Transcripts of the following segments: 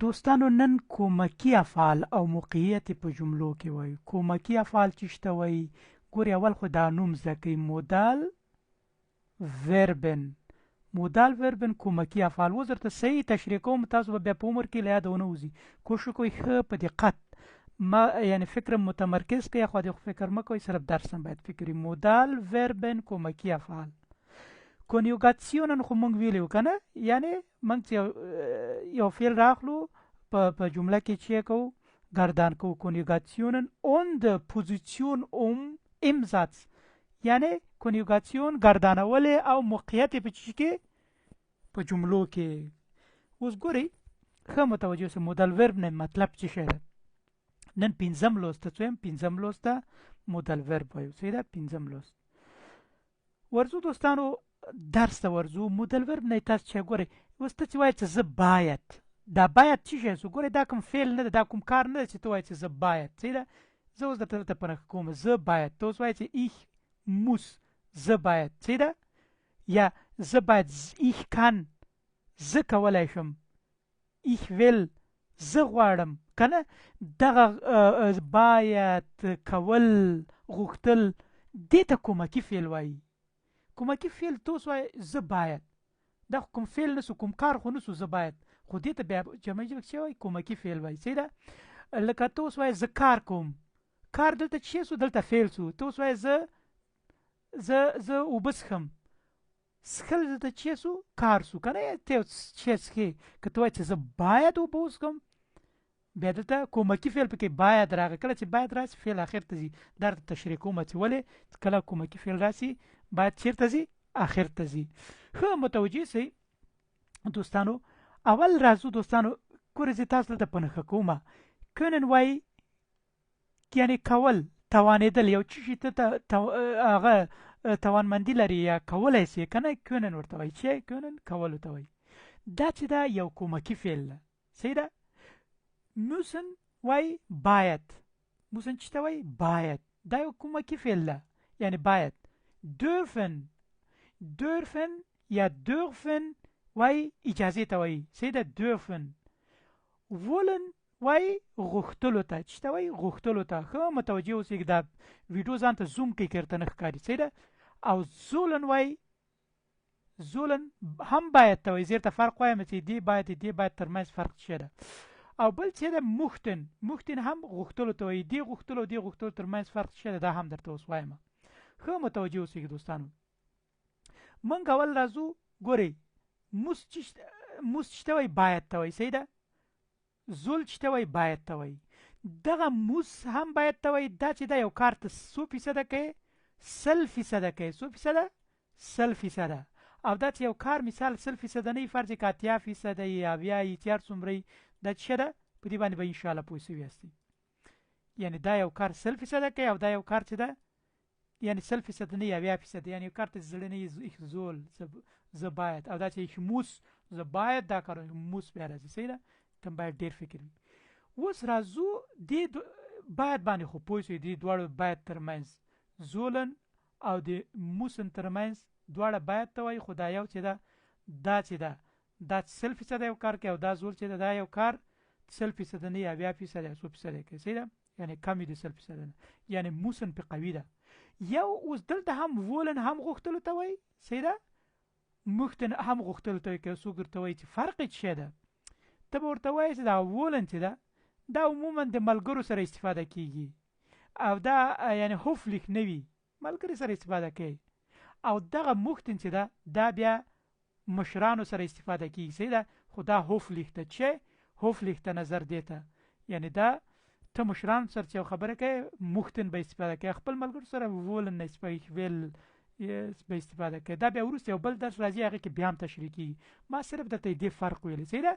دوستانو نن کومکی افعال او موقعیت په جملو کې وایو. کومکی افعال چې شته وایي، ګوري اول خو دا نوم زده کوي، مودال وربن. مودال وربن کومکی افعال اوس درته صحیح تشریح کوم، تاسو به بیا په عمر کې له یاده ونه وځي. کوشش کوئ ښه په دقت ما یعنی فکر متمرکز کړئ، خو د فکر مه کوئ، صرف درس هم باید فکر. مودال وربن کومکی افعال. کنیوګاتسیونن خو مونږ ویلی و که نه، یعنی مونږ چې یو فعل راخلو په جمله کې چې کوو ګردان کوو. کنیوګاتسیونن und پوزیسیون ام im Satz، یعنی کنیوګاتسیون ګردانول او موقعیت په چی کې په جملو کې. اوس ګورئ ښه متوجه اوسئ، مودال ورب نه مطلب څه شی ده. نن پنځم لوست ته څه وایم؟ پنځم لوست ته مودال ورب وایو. صحیح ده، پنځم لوست ورځو دوستانو، درس ته ورځو. مودل ورب نه تاسو چې ګورئ اوس ته چې وایې چې زه باید، دا باید څه شی سو؟ ګورئ دا کوم فعل نه ده، دا کوم کار نه ده چې ته وایې چې زه باید. صحیح ده، زه اوس درته دلته په نښه کوم زه باید، ته اوس وایې چې ایخ موس، زه باید. صحیح ده، یا زه باید، ایخ کان، زه کولی شم، ایخ ویل، زه غواړم که نه. دغه باید، کول، غوښتل، دې ته کومکي فعل وایي. کومکي فعل ته اوس وایې زه باید، دا خو کوم فعل نه سو، کوم کار خو نه سو زه باید، خو دې ته بیا جمعي ژبه کې څه وایي؟ کومکي فعل وایي. صحیح ده، لکه ته اوس وایې زه کار کوم، کار دلته څه سو؟ دلته فعل سو. ته اوس وایې زه زه زه اوبه څښم، څښل دلته چې سو؟ کار سو که نه، ته یو څه څښې. که ته وایې چې زه باید اوبه وڅښم، بیا دلته کومکي فعل پکې باید راغی. کله چې باید راسي فعل اخر ته ځي. دا درته تشریح کوم چې ولې کله کومکي فعل راسي باید چیرته ځي؟ اخر ته ځي. ښه متوجه سئ دوستانو. اول راځو دوستانو، ګورئ زه تاسو دلته په نښه کوم. کنن وایي یعنی کول، توانېدل، یو څه شي ته هغه توانمندي لري یا کولی سي که نه، کنن ورته وایي. چې کنن کولو ته وایي. دا چې دا یو کومکي فعل ده. صحیح ده. موسن وایي باید، موسن چې ته وایي باید، دا یو کومکي فعل ده، یعنی باید. دورفن، دورفن یا دورفن وایي اجازې ته وایي. صحیح ده، دورفن. ولن وایي غوښتلو ته، چې ته وایي غوښتلو ته. ښه متوجه اوسئ، دا ویډیو ځان ته زوم کوي که درته نه ښکاري. صحیح ده. او زولن وایي، زولن هم باید ته وایي. زه درته فرق وایم چې دې باید دې باید ترمنځ فرق څه ده. او بل څه ده؟ مختن، مختن هم غوښتلو ته وایي. دې غوښتلو او دې غوښتلو ترمنځ فرق څه ده، دا هم درته اوس وایم. ښه متوجه اوسئ دوستانو. مونږ اول راځو، ګورئ موس چې ته وایي باید ته وایي. صحیح ده. زول چې ته وایي باید ته وایي. دغه موس هم باید ته وایي. دا چې دا یو کار ته څو فیصده کوي؟ 100 فیصده کوي. څو فیصده؟ 100 فیصده. او دا چې یو کار مثال 100 فیصده نه، فرض که 80 فیصده یې، 70 یې، چې هر څومره یې، دا چې ده په دې باندې به انشاءالله پوه سوي یاستئ. یعنی دا یو کار 100 فیصده کوي او دا یو کار چې ده یعنی 100 فیصده نه، 70 فیصده، یعنی یو کار ته زړه نه یې زول زه باید، او دا چې موس زه باید دا کار موس بیا راځي. صحیح ده، تم باید ډېر فکر وي. اوس راځو دې باید باندې خو پوه شئ، دې دواړو باید ترمنځ، زولن او د موسن ترمنځ دواړه باید ته وایي، خو دا یو چې ده، دا چې ده دا 100 فیصده یو کار کوي، او دا زول چې ده دا یو کار 100 فیصده نه، 70 فیصده یا څو فیصده کوي. صحیح ده، یعنی کم د 100 فیصده نه، یعنی موسن په قوي ده. یو اوس دلته هم وولن هم غوښتلو ته وایي. صحیح ده، مختن هم غوښتلو ته وایي. که څوک درته وایي چې فرق یې څه ده، ته به ورته وایې چې دا وولن چې ده دا عموما د ملګرو سره استفاده کیږي، او دا یعنی هوفلیخ نه وي، ملګري سره استفاده کوي. او دغه مختن چې ده دا بیا مشرانو سره استفاده کیږي. صحیح ده، خو دا هوفلیخ ده، چې هوفلیخ ته نظر دی ته، یعنی دا ته مشرانو سره چې خبره کوي مختن به استفاده کوي، خپل ملګرو سره وولن نه استفاده کوي، ویل به استفاده کوي. دا بیا وروسته یو بل درس راځي، هغه کې بیا هم تشریح کیږي. ما صرف درته دې فرق ویلی. صحیح ده.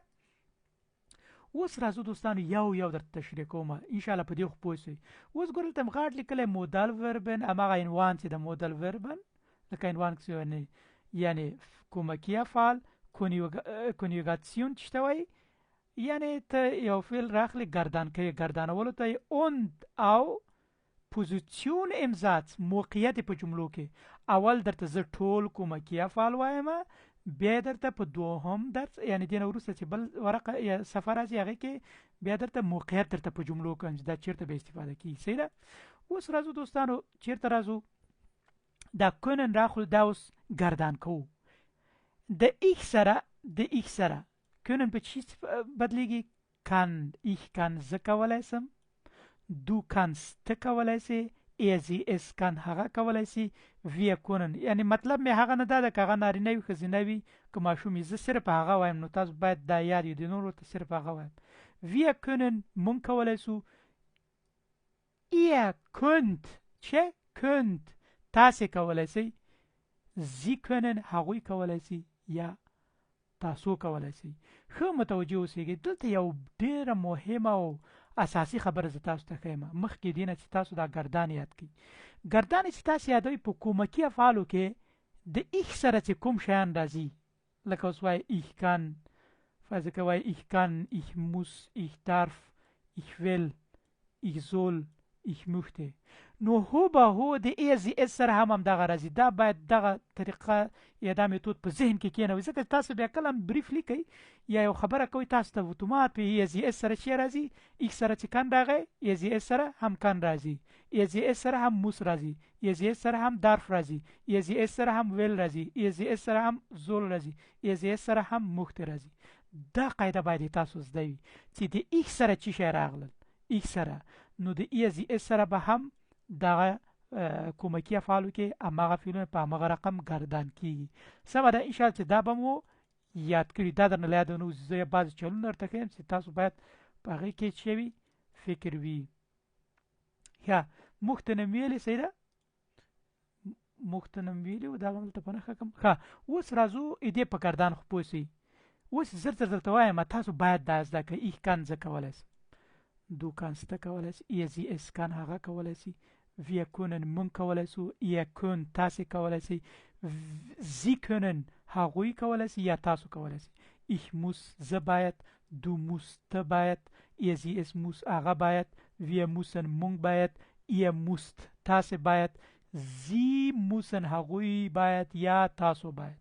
اوس راځو دوستانو، یو یو درته تشریح کوم انشاءالله، په دې خو پوه شئ. اوس ګورئ دلته غاټ لیکلی مودال وربن، هماغه عنوان چې د مودال وربن لکه عنوان کې یعنی کومکي افعال، کنیوګاتسیون چې ته وایي، یعنی ته یو فعل راخلې ګردان کوي، ګردانولو ته und او پوزیسیون im Satz، موقعیت په جملو کې. اول درته زه ټول کومکي افعال وایم، بیا درته په دوهم درس یعنی دینه وروسته چې بل ورقه یا صفحه راځي هغه کې بیا درته موقعیت درته په جملو کوم چې دا چیرته به استفاده کیږي. صحیح ده. اوس راځو دوستانو، چیرته راځو؟ دا können راخلو، دا اوس ګردان کوو د ich سره. د ich سره können په چی بدلیږي؟ kann. ich kann زه کولای سم، du kannst ته کولای سې، er sie es kann هغه کولای سي، wir können یعنی مطلب مې هغه نه دا ده که هغه نارینه وي ښځینه وي که ماشوم وي، زه صرف هغه وایم، نو تاسو باید دا یاد وي، د نورو ته صرف هغه وایم. wir können مونږ کولای سو، ihr könnt چې könnt تاسې کولای سئ، sie können هغوی کولای سي یا تاسو کولای سئ. ښه متوجه اوسیږئ، دلته یو ډیره مهمه او اساسي خبره زه تاسو ته ښیم مخکې دې نه چې تاسو دا ګردان یاد کړئ. ګردان چې تاسو یادوئ په کومکي افعالو کې د ich سره چې کوم شیان راځي، لکه اوس وایي ich kann، فرض که وایي ich kann، ich muss، ich darf، ich will، ich soll، ich möchte، نو هو به هو د er sie es سره هم همدغه راځي. دا باید دغه طریقه یا دا میتود په ذهن کې کېنوئ، ځکه تاسو بیا کله هم brief لیکئ یا یو خبره کوئ، تاسو ته اتومات په er sie es سره چې راځي، ich سره چې kann راغی، er sie es سره هم kann راځي، er sie es سره هم muss راځي، er sie es سره هم darf راځي، er sie es سره هم will راځي، er sie es سره هم soll راځي، er sie es سره هم möchte راځي. دا قاعده باید تاسو زده وي چې د ich سره چی شی راغلل ich سره، نو د er sie es سره به هم دغه کومکي افعالو کې هماغه فعلونه په هماغه رقم ګردان کیږي. سمه ده. ان شاء الله چې دا به مو یاد کړي، دا درنه له یاده نه وځي. زه بعضې چلونه درته ښیم چې تاسو باید په هغې کې چې وي فکر وي. ښه موږ ته نه ویلې، صحیح ده، موږ ته نم ویلي وو، دا به دلته په نښه کړم. ښه اوس راځو دې په ګردان خو پوه سئ. اوس زر زر درته وایم، تاسو باید دا زده کړئ. ich kann زه کولی سم، du kannst ته کولی سې، er sie es kann هغه کولی سي، wir können مونږ کولی سو، ihr könnt تاسې کولی سئ، sie können هغوی کولی سي یا تاسو کولی سئ، ich muss زه باید، du musst ته باید، er sie es muss هغه باید، wir müssen مونږ باید، ihr müsst تاسې باید، sie müssen هغوی باید یا تاسو باید.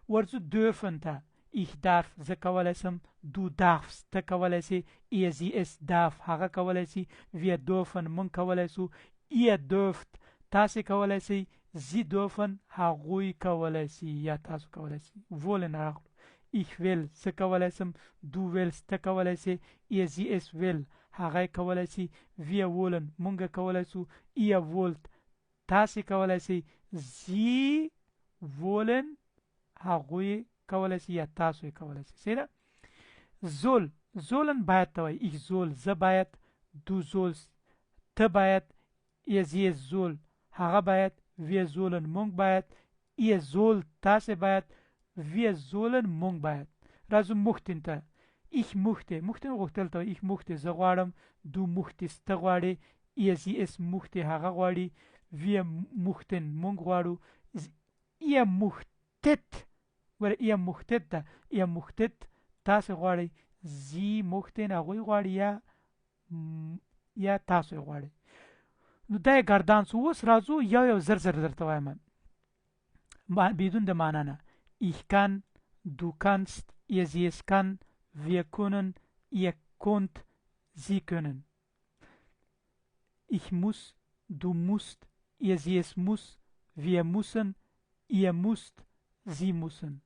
ورځو dürfen ته. ich darf زه کولی سم، du darfst ته کولی سې، er sie es darf هغه کولی سي، wir dürfen مونږ کولی سو، ihr dürft تاسې کولی سئ، sie dürfen هغوی کولی سي یا تاسو کولی سئ. wollen راغلو. ich will زه کولی سم، du willst ته کولی سې، er sie es will هغه کولی سي، wir wollen مونږ کولی سو، ihr wollt تاسې کولی سئ، sie wollen هغوی کولی سي یا تاسو یې کولی سئ. صحیح ده. soll sollen باید ته وایي، ich soll زه باید، du sollst ته باید، er sie es soll هغه باید، wir sollen مونږ باید، ihr sollt تاسې باید، wir sollen مونږ باید. راځو möchten ته. ich möchte möchten غوښتل ته وایي، ich möchte زه غواړم، du möchtest ته غواړې، er sie es möchte هغه غواړي، wir möchten مونږ غواړو، ihr möchtet ګوره ihr möchtet ده، ihr möchtet تاسې غواړئ، sie möchten هغوی غواړي یا یا تاسو یې غواړئ. نو دا یې ګردان سو. اوس راځو یو یو زر زر درته وایم بدون د معنا نه. ich kann، du kannst، er sie es kann، wir können، ihr könnt، sie können. Ich muss، du musst، er sie es muss، wir müssen، ihr müsst، sie müssen.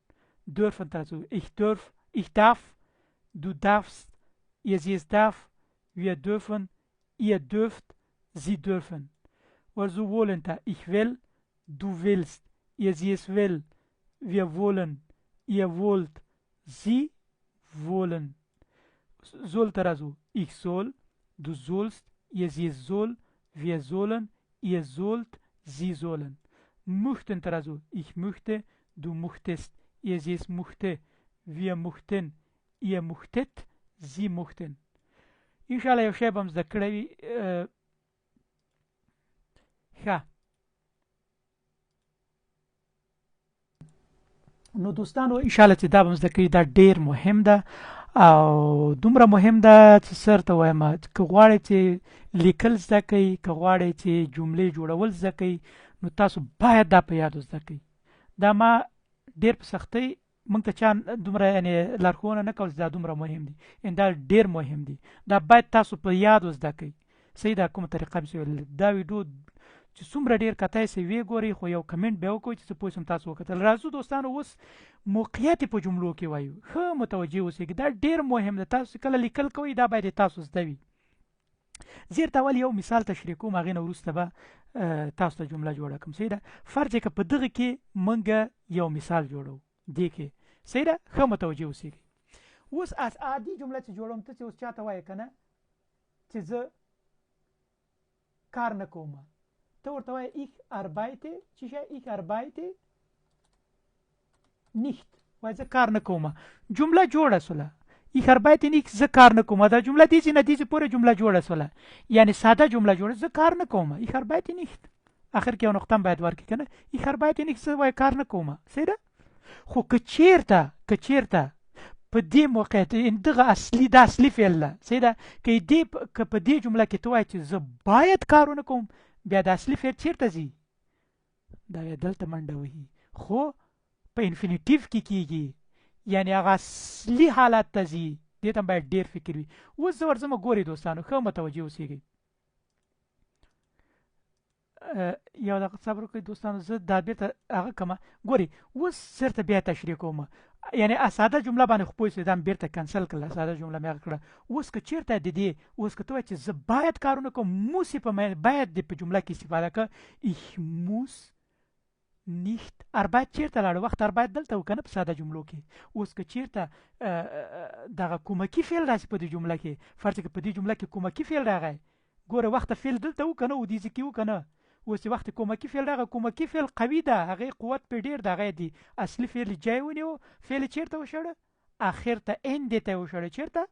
Dürfen ته راځو. Ich darf، ich darf، du darfst، er sie es darf، wir dürfen، ihr dürft، sie dürfen. ورځو wollen ته. Ich will، du willst، er sie es will، wir wollen، ihr wollt، sie wollen. soll ته راځو. Ich soll، du sollst، er sie es soll، wir sollen، ihr sollt، sie sollen. möchten ته راځو. Ich möchte، du möchtest، er sie es möchte، wir möchten، ihr möchtet، sie möchten. ان شاء الله یو شی به هم زده کړی وي. ښه نو دوستانو ان شاء الله چې دا به هم زده کړي، دا ډیر مهم ده او دومره مهم ده چې سر ته وایم، که غواړئ چې لیکل زده کړئ، که غواړئ چې جملې جوړول زده کړئ، نو تاسو باید دا په یاد زده کړئ. دا ما ډیر په سختۍ موږ ته چا دومره یعنی لارښوونه نه کول چې دا دومره مهم دي، ان دا ډیر مهم دي، دا باید تاسو په یاد زده کړئ. صحیح ده، کومه طریقه مې ویل دا ویډیو چې څومره ډیر کتای سي وی ګوري، خو یو کمنټ به وکړئ چې څه پوه شم تاسو وکتل. راځو دوستانو اوس موقعیت په جملو کې وایو، ښه متوجه اوسئ، دا ډیر مهم ده. تاسو کله لیکل کوئ دا باید تاسو زده وي. زه درته اول یو مثال تشریح کوم، هغې نه وروسته به تاسو ته جمله جوړه کړم. صحیح ده، فرض که په دغه کې موږ یو مثال جوړو دې کې، صحیح ده، ښه متوجه اوسئ. اوس عادي جمله چې جوړوم، ته چې اوس چاته وایې که نه چې زه کار نه کوم، ته ورته وایې ich arbeite، چې شی ich arbeite nicht، وایي زه کار نه کوم. جمله جوړه سوله، ich arbeite nicht، زه کار نه کوم. دا جمله دې نه دې پورې جمله جوړه سوله، یعنی ساده جمله جوړه، زه کار نه کوم، ich arbeite nicht. اخر کې یو نقطه هم باید ورکړي که نه، ich arbeite nicht، زه وایي کار نه کوم. صحیح ده. خو که چیرته په دې موقعیت دغه اصلي، دا اصلي فعل ده، صحیح ده، که په دې جمله کې ته وایې چې زه باید کار ونه کوم، بیا د اصلي فعل چیرته ځي؟ دا بیا دلته منډه وهي، خو په Infinitiv کې کیږي، یعنی هغه اصلي حالت ته ځي. دې ته باید ډېر فکر وي. اوس زه ورځم، ګورئ دوستانو ښه متوجه اوسېږئ. یو دقیقه صبر وکړئ دوستانو، زه دا بیرته هغه کومه. ګورئ اوس چېرته بیا تشریح کوم، یعنی ساده جمله باندې خو پوه شئ، دا مې بیرته کنسل کړله، ساده جمله مې هغه کړه. اوس که چېرته د دې، اوس که ته وایې چې زه باید کارونه کوم، muss یې په باید دې په جمله کې استفاده کړه، ich muss nicht arbeiten چېرته لاړه؟ وخت arbeiten دلته و که نه په ساده جملو کې. اوس که چېرته دغه کومکي فعل راشي په دې جمله کې، فرض که په دې جمله کې کومکي فعل راغی، ګوره وخت فعل دلته و که نه و، دې ځای کې و که نه، اوس چې وخت کومکي فعل راغی، کومکي فعل قوي ده، هغې قوت پرې ډېر ده، هغې د اصلي فعل جای ونیو، فعل یې چېرته وشړه؟ اخر ته، Ende ته یې وشړه، چېرته؟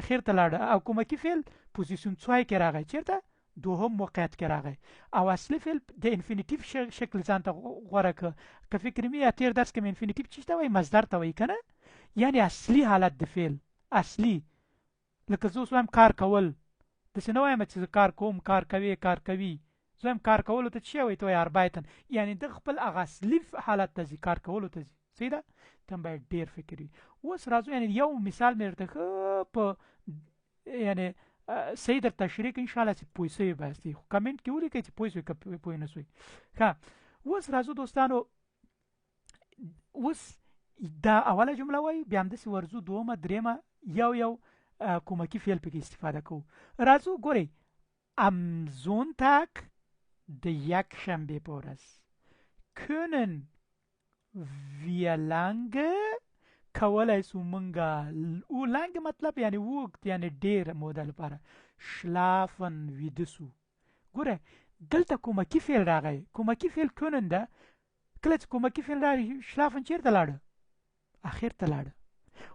اخر ته لاړه. او کومکي فعل Position zwei کې راغی، چېرته؟ دوهم موقعیت کې راغی. او اصلي فعل د Infinitiv شکل ځان ته غوره کړ. که فکر مې یا تېر درس کې مې Infinitiv چی ته وایي؟ مصدر ته وایي که نه، یعنی اصلي حالت د فعل اصلي. لکه زه اوس وایم کار کول، داسې نه وایم چې زه کار کوم، کار کوې، کار کوي، زه وایم کار کولو ته څه وایي؟ ته وایې arbeiten، یعنی د خپل هغه اصلي حالت ته ځي، کار کولو ته ځي. صحیح ده، ته هم باید ډېر فکر وي. اوس راځو، یعنی یو مثال مې درته ښه په یعنی صحیح در تشریح کړ، انشاءالله چې پوه سوي به یاستئ، خو کمنټ کې ولیکئ چې پوه سوئ که پوه نه سوئ. ښه اوس راځو دوستانو، اوس دا اوله جمله وایو، بیا همداسې ورځو دومه درېیمه، یو یو کومکي فعل پکې استفاده کوو. راځو ګورئ، am Sonntag د یکشنبې په ورځ können wir lange کولای سو مونږه، او lange مطلب یعنی اوږد، یعنی ډېره موده لپاره، schlafen ویده سو. ګوره دلته کومکي فعل راغی، کومکي فعل können ده. کله چې کومکي فعل راغی، schlafen چېرته لاړه؟ اخر ته لاړه.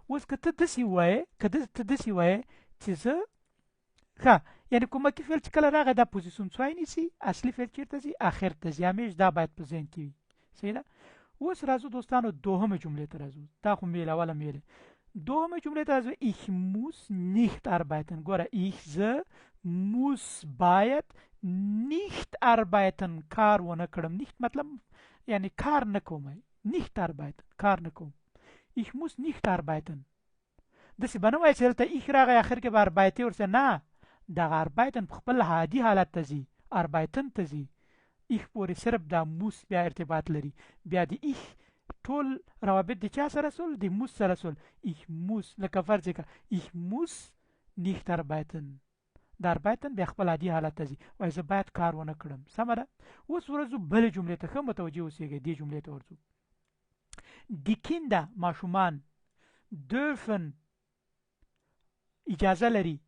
اوس که ته داسې ووایې، که ته داسې ووایې چې زه ښه، یعنی کومکي فعل چې کله راغی دا Position zwei نیسي، اصلي فعل چېرته ځي؟ اخر ته ځي. همیش دا باید په ذهن کې وي. صحیح ده. اوس راځو دوستانو دوهمې جملې ته راځو. دا خو مې ویل اوله مې ویلې. دوهمې جملې ته راځو، ich muss nicht arbeiten. ګوره ich زه muss باید nicht arbeiten کار ونه کړم. nicht مطلب یعنی کار نه کوم، nicht arbeiten کار نه کوم. ich muss nicht arbeiten. داسې به نه وایي چې دلته ich راغی اخر کې به arbeite ورسره، نه، دغه arbeiten په خپل عادي حالت ته ځي، arbeiten ته ځي. ich پورې صرف دا muss بیا ارتباط لري. بیا د ich ټول روابط د چا سره سول؟ د muss سره سول. ich muss لکه فرض کړه ich muss nicht arbeiten، د arbeiten بیا خپل عادي حالت ته ځي، وایي زه باید کار ونه کړم. سمه ده. اوس ورځو بلې جملې ته، ښه متوجه اوسېږئ، دې جملې ته ورځو. Die Kinder ماشومان dürfen اجازه لري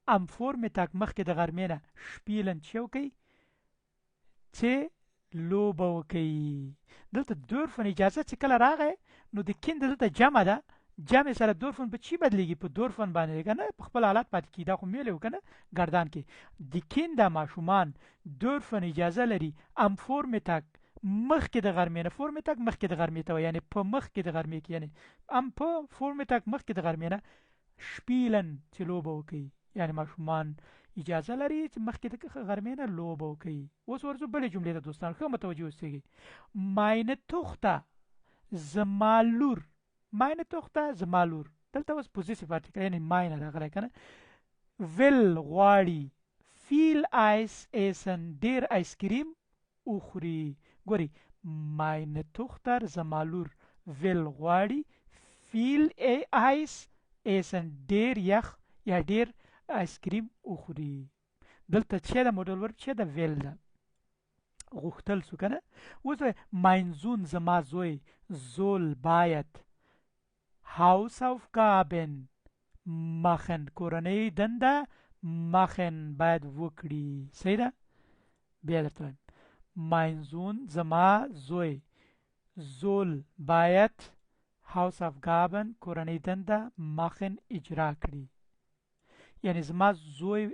am Vormittag مخکې د غرمې نه spielen چې وکړي، چې لوبه وکړي. دلته dürfen اجازه چې کله راغی نو د Kinder دلته جمع ده، جمع سره dürfen په چی بدلیږي؟ په dürfen باندې که نه په خپل حالت پاتې کیږي. دا خو مې ویلی و که نه ګردان کې. د Kinder ماشومان dürfen اجازه لري am Vormittag مخکې د غرمې نه، Vormittag مخکې د غرمې ته وایي، یعنې په مخکې د غرمې کې، یعنې am په Vormittag مخکې د غرمې نه spielen چې لوبه وکړي، یعنې ماشومان اجازه لري چې مخکې د غرمې نه لوبه وکړي. اوس ورځو بلې جملې ته دوستان، ښه متوجه اوسئ. meine Tochter زما لور، meine Tochter زما لور. دلته اوس possessive article یعنی meine راغلی کنه. will غواړي، viel Eis essen ډیر آیسکریم وخوري. ګوري meine Tochter زما لور، will غواړي، viel Eis essen ډیر یخ یا ډیر آیسکریم وخوري. دلته چې د Modal verb چې د will ده، غوښتل سو کنه. اوس mein Sohn زما زوی، soll باید، Hausaufgaben machen کورنۍ دنده machen باید وکړي. صحیح ده؟ بیا درته وایم mein Sohn زما زوی، soll باید، Hausaufgaben کورنۍ دنده machen اجرا کړي. یعنی زما زوی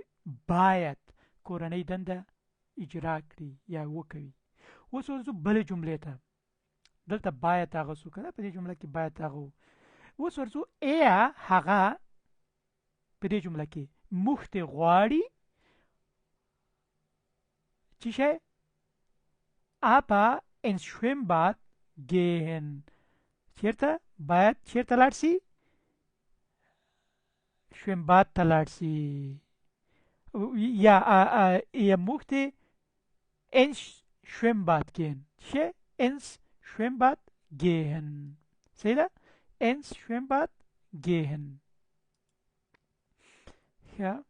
باید کورنۍ دنده اجرا کړي یا وکوي. اوس ورځو بلې جملې ته. دلته باید هغه سو کنه، په دې جمله کې باید هغه و. اوس ورځو er هغه په دې جمله کې möchte غواړي چې شی aber ins Schwimmbad gehen. چیرته باید چیرته لاړ سي؟ Schwimmbad ته لاړ سي. یا er möchte ins Schwimmbad gehen. چې ins Schwimmbad gehen. صحیح ده؟ ins Schwimmbad gehen. ښه،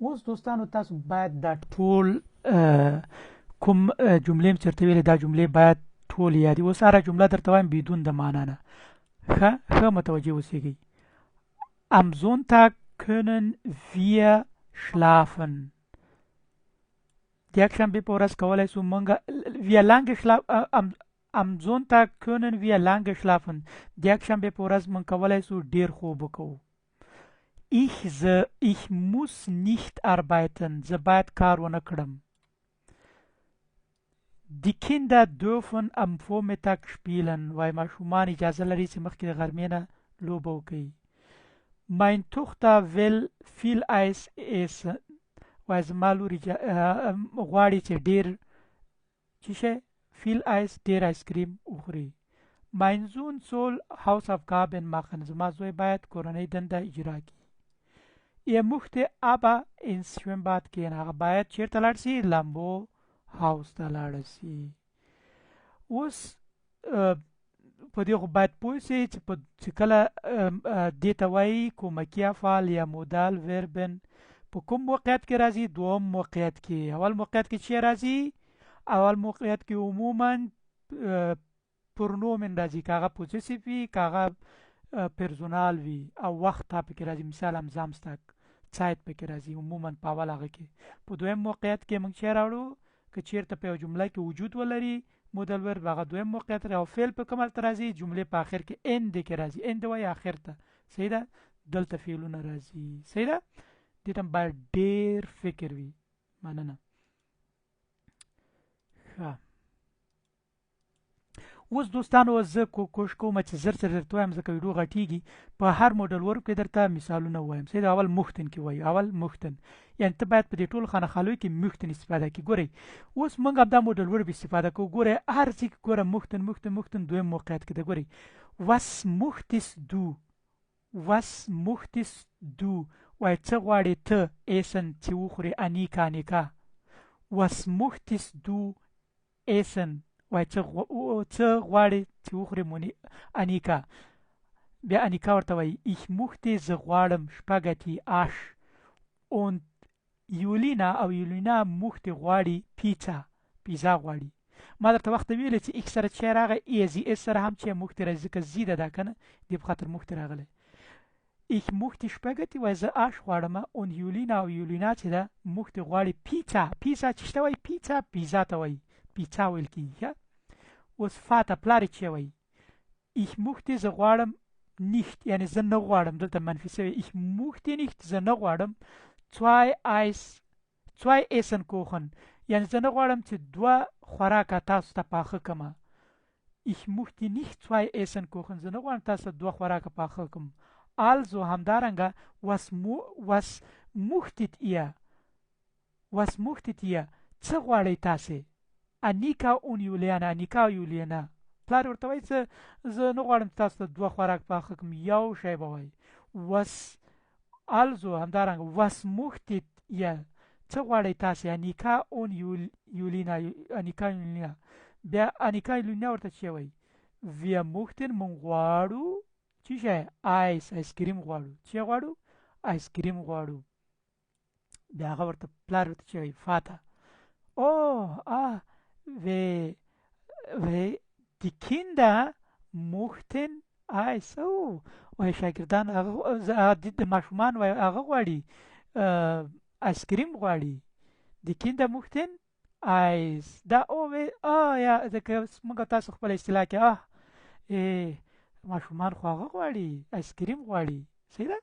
اوس دوستانو تاسو باید دا ټول کوم جملې مې چېرته ویلې، دا جملې باید ټول یادې. اوس هره جمله درته وایم بدون د معنا نه. ښه ښه متوجه اوسېږئ. Am Sonntag können wir schlafen. د یکشنبې په ورځ کولی سو مونږ wir lange schla am Sonntag können wir lange schlafen. د یکشنبې په ورځ مونږ کولی سو ډیر خوب وکړو. Ich زه ich muss nicht arbeiten. زه باید کار ونه کړم. Die Kinder dürfen am Vormittag spielen. وای ماشومان اجازه لري چې مخکې د غرمې نه لوبه وکړي. Mein Tochter will viel Eis essen. وای زما لور غواړي چې ډیر چې شی viel Eis ډیر آیسکریم وخوري. Mein Sohn soll Hausaufgaben machen. زما زوی باید کورنۍ دنده اجرا کړي. Er möchte aber ins Schwimmbad gehen. هغه باید چیرته لاړ سي؟ لامبو هاوس ته لاړ سي. اوس په دې خو باید پوه سئ چې په چې کله دې ته وایي کومکي افعال یا Modalverben په کوم موقعیت کې راځي؟ دوم موقعیت کې. اول موقعیت کې چې راځي؟ اول موقعیت کې عموما Pronomen راځي، که هغه possessive وي، که هغه Personal وي، او وخت ته پکې راځي. مثال am Samstag Zeit پکې راځي عموما په اول هغه کې. په دویم موقعیت کې موږ چې راوړو که چیرته په یو جمله کې وجود ولري Modalverb، هغه دویم موقعیت راځي. او فعل په کوم حالت راځي؟ جملې په آخر کې Ende کې راځي. Ende وایي آخر ته. صحیح ده؟ دلته فعلونه راځي. صحیح ده؟ دې ته باید ډیر فکر وي. مننه. ښه، اوس دوستانو زه کوښښ کوم چې زر زر درته وایم، ځکه ویډیو غټیږي. په هر Modalverb کې درته مثالونه وایم. صحیح ده؟ اول möchten کې وایو. اول möchten یعنی ته باید په دې ټولو خانه خالو کې möchten استفاده کړې. ګورئ اوس موږ هم دا Modalverb استفاده کوو. ګورئ هر ځای کې ګوره möchten möchten möchten دویم موقعیت کې ده. ګورئ was möchtest du، was möchtest du وایي څه غواړې ته essen چې وخورې. انیکا انیکا was möchtest du essen وایي څه غواړې چې وخورې مونی انیکا. بیا انیکا ورته وایي ich möchte زه غواړم Spaghetti آش und یولینا او یولینا möchte غواړي پیڅا پیزا غواړي. ما درته وخت ویلې چې ich سره چې راغی er sie es سره هم چې möchte راځي، ځکه sie ده دا که نه، دې په خاطر möchte راغلی. Ich möchte Spaghetti وایي زه آش غواړم und یولینا او یولینا چې ده möchte غواړي پیڅا. پیڅا چې څه وایي؟ پیڅا پیزا ته وایي، پیڅا ویل کېږي. ښه، اوس Vater پلار یې چې وایي ich möchte زه غواړم nicht یعنی زه نه غواړم، دلته منفي سوی ich möchte nicht زه نه غواړم zwei Eis zwei Essen kochen یعنی زه نه غواړم چې دوه خوراکه تاسو ته پاخه کړم. Ich möchte nicht zwei Essen kochen زه نه غواړم تاسو ته دوه خوراکه پاخه کړم. Also همدارنګه was was möchtet ihr was möchtet ihr څه غواړئ تاسې؟ انیکا und یولیانا، انیکا او یولیانا پلار ورته وایي چې زه نه غواړم چې تاسو ته دوه خوراک پاخه کړم، یو شی به وایي. وس الزو همدارنګه وس موختید یا څه غواړئ تاسې؟ انیکا اون یولینا، انیکا یولینا. بیا انیکا یولینا ورته چې وایي ویا موختن مونږ غواړو چی شی؟ آیس، آیسکریم غواړو. چی غواړو؟ آیسکریم غواړو. بیا هغه ورته پلار ورته چې وایي فاته او آ وی وی die Kinder mochten Eis. او وای شاګردان هغه د ماشومان وای هغه غواړي آیسکریم غواړي. Die Kinder mochten Eis. دا او وی آ یا ځکه موږ تاسو خپل اصطلاح کې اه ماشومان خو هغه غواړي آیسکریم غواړي. صحیح ده.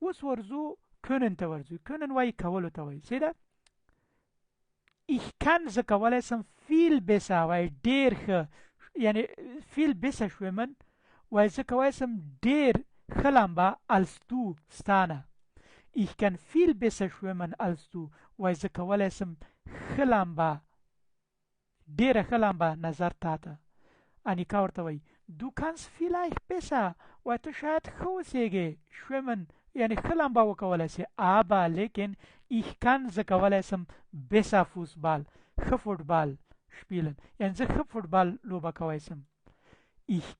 اوس ورځو können ته ورځو. können وایي کولو ته وایي. صحیح ده. Ich kann زه کولی سم viel besser وایي ډېر ښه، یعنی viel besser schwimmen وایي زه کولی سم ډېر ښه لامبه als du ستا نه. Ich kann viel besser schwimmen als du وایي زه کولی سم ښه لامبه، ډېره ښه لامبه نظر تا ته. انیکا ورته وایي du kannst vielleicht besser وایي ته شاید ښه اوسېږې schwimmen یعنی ښه لامبه وکولی سې، aber لیکن ich kann زه کولی سم besser Fußball ښه فوټبال spielen یعنی زه ښه فوټبال لوبه کولی سم. ich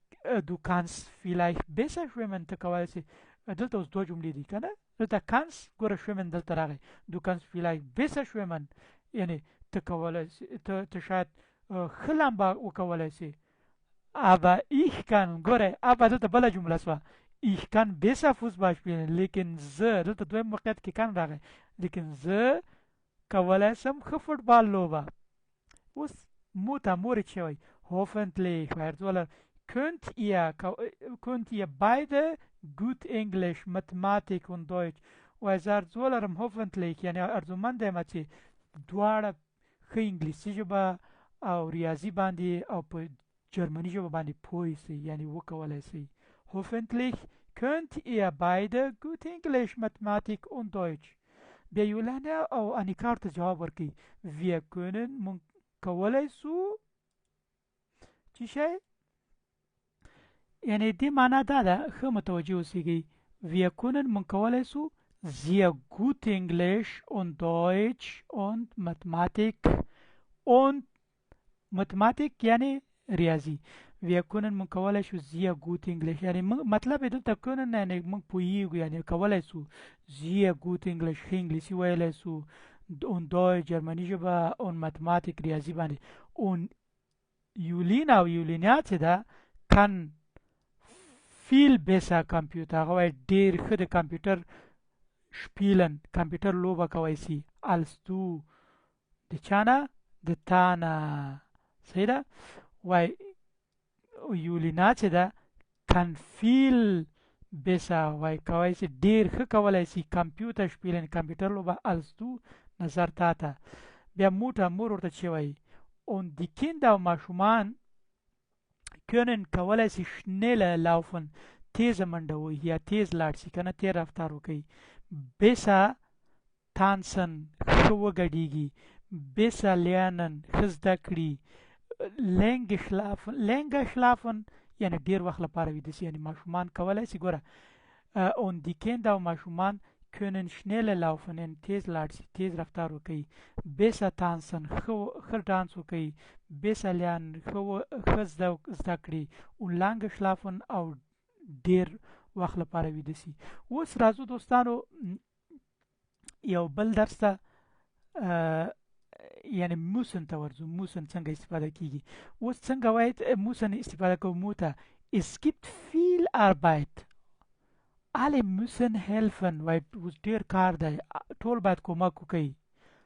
du kannst vielleicht besser schwimmen ته کولی سې. دلته اوس دوه جملې دي که نه، دلته kannst ګوره schwimmen دلته راغی، du kannst vielleicht besser schwimmen یعنی ته کولی سې، ته شاید ښه لامبه وکولی سې. aber ich kann ګوره aber دلته بله جمله سوه، ich kann besser Fußball spielen لیکن زه دلته دویم موقعیت کې kann راغی، لیکن زه کولی سم ښه فوټبال لوبه. اوس موته مور یې چې وایي hoffentlich وایي ارزوله könnt ihr könnt ihr beide gut Englisch, Mathematik und Deutsch وایي زه ارزو لرم hoffentlich یعنی ارزومند یم چې دواړه ښه انګلیسي ژبه او ریاضي باندې او په جرمني ژبه باندې پوه سئ، یعنی وکولی سئ. Hoffentlich könnt ihr beide gut Englisch, Mathematik und Deutsch. بیا یولانا او انیکا ورته جواب ورکوي wir können مونږ کولی سو چی شی؟ یعنی دې معنا دا ده، ښه متوجه اوسیږئ، wir können مونږ کولی سو sehr gut Englisch und Deutsch und Mathematik und Mathematik یعنی ریاضي. wir können مونږ کولی شو sehr gut Englisch یعنی مطلب یې دلته können یعنی مونږ پوهیږو یعنی کولی سو sehr gut Englisch ښه انګلیسي ویلی سو und Deutsch جرمني ژبه und Mathematik ریاضي باندې. und یولینا او یولینیا چې ده kann viel besser کمپیوټر، هغه وایي ډېر ښه د کمپیوټر spielen کمپیوټر لوبه کوی سي als du د چا نه؟ د تا نه. صحیح ده. وایي یولینا چې ده kann viel besser وایي کوی سي ډېر ښه کولی سي کمپیوټر spielen کمپیوټر لوبه als du نظر تا ته. بیا موټه مور ورته چې وایي und die Kinder ماشومان können کولی سي schneller laufen تیزه منډه وهي یا تیز لاړ سي که نه تېز رفتار وکوي. besser tanzen ښه وګډېږي، besser lernen ښه زده کړي، länger schlafen länger schlafen یعنی ډېر وخت لپاره ویده سي، یعنی ماشومان کولی سي ګوره und die Kinder ماشومان können schneller laufen یعنی تیز لاړ سي، تیز رفتار وکوي، besser tanzen ښه ډانس وکوي، besser lernen ښه زده کړي، und lange schlafen او ډېر وخت لپاره ویده سي. اوس راځو دوستانو یو بل درس ته، یعنی müssen ته ورځو. müssen څنګه استفاده کیږي؟ اوس څنګه وایي müssen استفاده کوو؟ موته es gibt viel Arbeit alle müssen helfen وایي اوس ډېر کار دی، ټول باید کومک وکړي.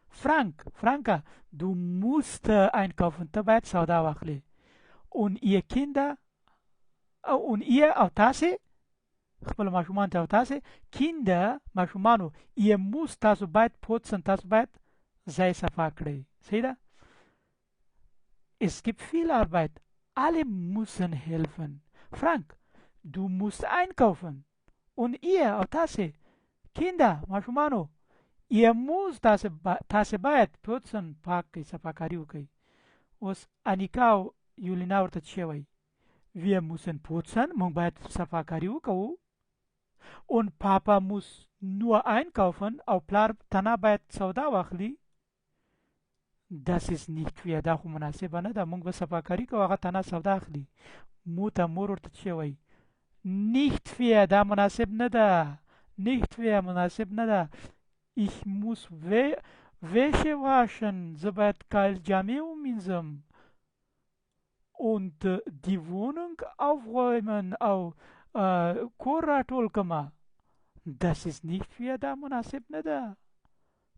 فرانک فرانکا du musst einkaufen ته باید سودا واخلې. und ihr Kinder und ihr او تاسې خپل ماشومان ته او تاسې Kinder ماشومانو ihr müsst تاسو باید putzen تاسو باید ځای صفا کړئ. صحیح ده. Es gibt viel Arbeit. Alle müssen helfen. Frank, du musst einkaufen. Und ihr او تاسې Kinder ماشومانو ihr müsst تاسې باید putzen پاک کړئ، صفاکاري وکړئ. اوس انیکا او یولینا ورته څه وایي؟ Wir müssen putzen، موږ باید صفاکاري وکړو. Und Papa muss nur einkaufen، او پلار تنها باید سودا واخلي. Das ist nicht fair، دا خو مناسبه نه ده، موږ به صفاکاري کوو، هغه تنها سودا اخلي. Mutter، مور ورته څه وایي؟ Nicht fair، دا مناسب نه ده. Nicht fair، مناسب نه ده. Ich muss Wäsche waschen، زه باید جامې ومینځم. Und die Wohnung aufräumen، او کور راټول کړم. Das ist nicht fair، دا مناسب نه ده.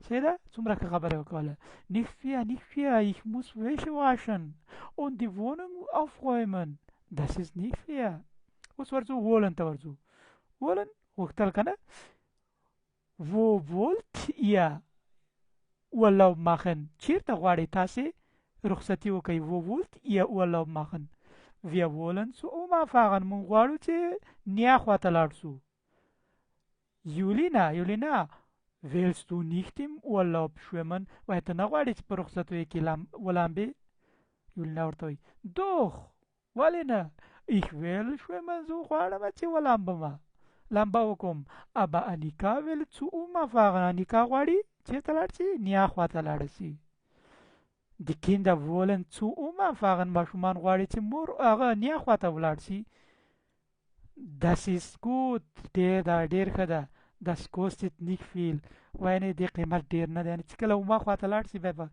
صحیح ده؟ څومره ښه خبره وکوله. Nicht fair، nicht fair، ich muss Wäsche waschen und die Wohnung aufräumen، das ist nicht fair. اوس ورځو wollen ته ورځو. Wollen غوښتل که نه؟ Wo wollt ihr Urlaub machen؟ چیرته غواړئ تاسې رخصتي وکړئ؟ Wo wollt ihr Urlaub machen؟ Wir wollen zu Oma fahren، مونږ غواړو چې نیا خواته لاړ شو. یولینا، یولینا، willst du nicht im Urlaub schwimmen؟ وایي ته نه غواړې چې په رخصتیو کې ولامبې؟ یولینا ورته وایي doch، ولې نه؟ Ich will schwimmen، زه غواړم چې ولامبم، لامبه وکړم. Aber Annika will zu Oma fahren، انیکا غواړي چېرته لاړ شي؟ نیا خواته لاړه شي. Die Kinder wollen zu Oma fahren، ماشومان غواړي چې مور هغه نیا خواته ولاړ شي. Das ist gut، ډېر دا ډېر ښه ده. Das kostet nicht viel، وایي نه دې قیمت ډېر نه دی، یعنې چې کله Oma خواته لاړ شي بیا به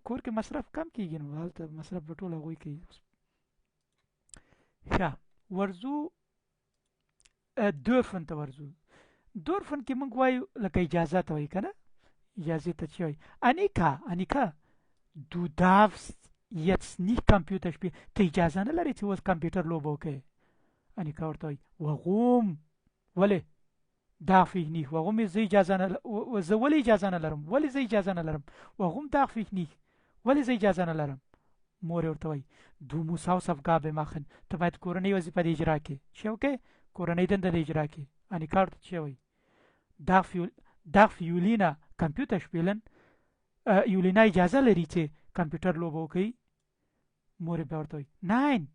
کور کې مصرف کم کېږي، نو هلته مصرف به ټول هغوی کوي. ښه ورځو dürfen ته ورځو. Dürfen کې موږ وایو لکه اجازه ته وایي که نه؟ اجازې ته چې وایي انیکا، انیکا du darfst jetzt nicht Computer spielen، ته اجازه نه لرې چې اوس کمپیوټر لوبه وکړې. انیکا ورته وایي warum، ولې؟ Darf ich nicht، warum زه اجازه نه، زه ولې اجازه نه لرم؟ ولې زه اجازه نه لرم؟ Warum darf ich nicht، ولې زه اجازه نه لرم؟ مور یې ورته وایي du musst Hausaufgabe machen، ته باید کورنۍ وظیفه دې اجرا کړې. څه وکړې؟ کورنۍ دنده دې اجرا کړې. انیکا ورته څه وایي؟ Darf Julina Computer spielen؟ یولینا اجازه لري چې کمپیوټر لوبه وکړي؟ مور یې بیا ورته وایي nein،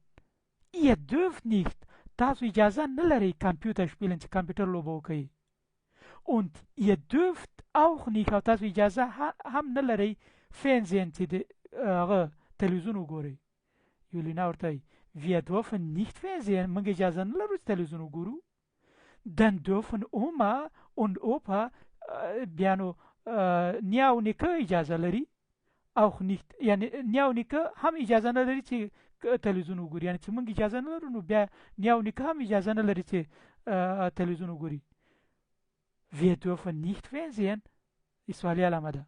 ihr dürft nicht، تاسو اجازه نه لرئ Computer spielen، چې کمپیوټر لوبه وکړئ. Und ihr dürft auch nicht، او تاسو اجازه هم نه لرئ Fernsehen، چې د هغه تلویزیون وګورئ. یولینا ورته وایي wir dürfen nicht Fernsehen، موږ اجازه نه لرو چې تلویزیون وګورو. Dann dürfen Oma und Opa، بیا نو نیا او نیکه اجازه لري، auch nicht، یعنی نیا او نیکه هم اجازه نه لري چې تلویزیون وګوري، یعنی چې موږ اجازه نه لرو نو بیا نیا او نیکه هم اجازه نه لري چې تلویزیون وګوري. Wir dürfen nicht Fernsehen، سوالیه علامه ده.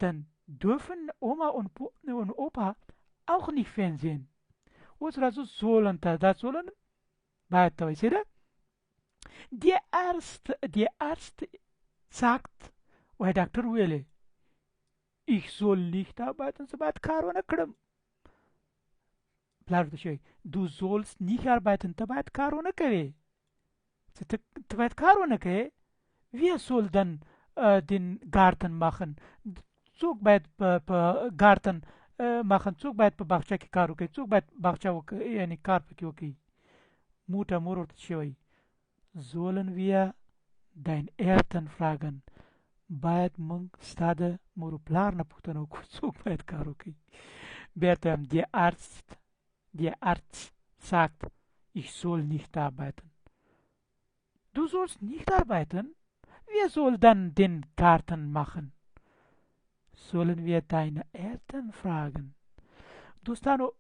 Dann dürfen Oma und Opa auch nicht Fernsehen. اوس راځو sollen ته. دا sollen باید ته وایي، صحیح ده؟ Der Arzt sagt، وایي ډاکټر ویلې ich soll nicht arbeiten، زه باید کار ونه کړم. پلار ورته شوی du sollst nicht arbeiten، ته باید کار ونه کوې، چې ته باید کار ونه کوې. Wer soll dann den Garten machen؟ څوک باید په Garten machen، څوک باید په باغچه کې کار وکړي؟ څوک باید باغچه وکړي، یعنی کار پکې وکړي؟ Mutter، مور ورته څه وایي؟ Sollen wir deine Eltern fragen، باید موږ ستا د مور و پلار نه پوښتنه وکړو څوک باید کار وکړي. بیرته هم der Arzt sagt ich soll nicht arbeiten. Du sollst nicht arbeiten? Wer soll dann den Garten machen؟ Sollen wir deine Eltern fragen؟ دوستانو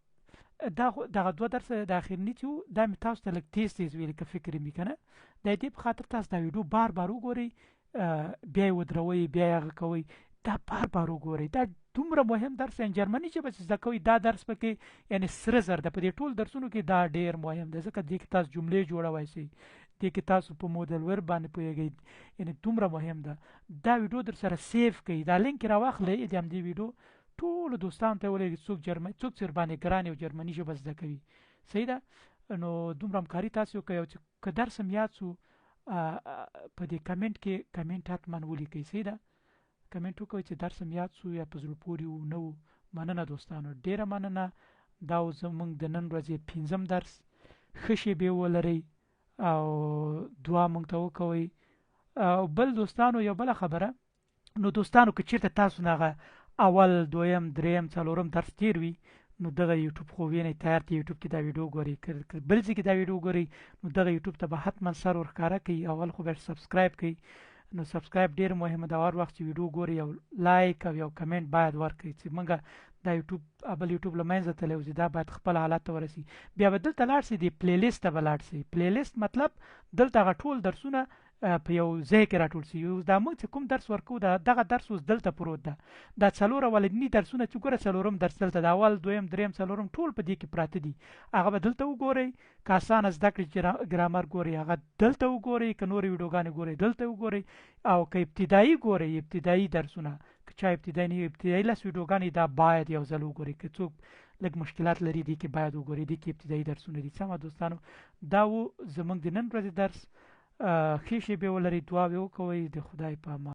دا دغه دوه درسه د اخرني چې وو دا مې تاسو ته لږ تیز تیز ویلي که فکر مې که نه، د دې په خاطر تاسو دا ویډیو بار بار وګورئ، بیا یې ودروئ، بیا یې هغه کوئ، دا بار بار وګورئ. دا دومره مهم درس دی، جرمني ژبه چې زده کوئ دا درس پکې یعنې سره زر ده. په دې ټول درسونو کې دا ډېر مهم دی، ځکه دې کې تاسو جملې جوړوی شئ، دې کې تاسو په Modalverb باندې پوهېږئ، یعنې دومره مهم ده. دا ویډیو در سره save کړئ، دا لینک راواخلئ د همدې ویډیو ټولو دوستانو ته ولېږئ څوک جرمني، څوک چې ورباندې ګران او جرمني ژبه زده کوي. صحیح ده؟ نو دومره همکاري تاسو وکړئ، او چې که درس هم یاد سو په دې کمنټ کې کمنټ حتما ولیکئ. صحیح ده؟ کمنټ وکړئ چې درس هم یاد سو یا په زړه پورې وو نه وو، مننه دوستانو، ډیره مننه. دا و زموږ د نن ورځې پنځم درس. ښه شیبې ولرئ او دعا مونږ ته وکوئ. او بل دوستانو یو بله خبره، نو دوستانو که چیرته تاسو نه هغه اول، دویم، دریم، څلورم درس تیر وي، نو دغه یوټیوب خو وینئ تیار ته یوټیوب کې دا ویډیو ګورئ. که بل ځای کې دا ویډیو ګورئ، نو دغه یوټیوب ته به حتما سر ورښکاره کوي. اول خو به سبسکرایب کړئ، نو سبسکرایب ډیر مهمه ده. هر وخت چې ویډیو ګورئ یو لایک او یو کمنټ باید ورکړئ چې موږ دا یوټیوب بل یوټیوب له منځه تللی اوسي، دا باید خپل حالت ته ورسي. بیا به دلته لاړ سئ، د پلی لیست ته به لاړ سئ. پلی لیست مطلب دلته هغه ټول درسونه په یو ځای کې راټول سي. اوس دا موږ چې کوم درس ورکو، دا دغه درس اوس دلته پروت ده. دا څلور اولني درسونه چې ګوره، څلورم درس دلته د اول، دویم، دریم، څلورم ټول په دې کې پراته دي، هغه به دلته وګورئ. که اسانه زده کړې چې ګرامر ګورئ، هغه دلته وګورئ. که نورې ویډیوګانې ګورئ، دلته وګورئ. او که ابتدایي ګورئ، ابتدایي درسونه، که چا ابتدایي نه، ابتدایي لس ویډیوګانې دا باید یو ځل وګورئ. که څوک لږ مشکلات لري، دې کې باید وګورئ، دې کې ابتدایي درسونه دي. سمه دوستانو، دا و زموږ د نن ورځې درس. ښې شېبې ولرئ، دعاوې وکوئ، د خدای په امان.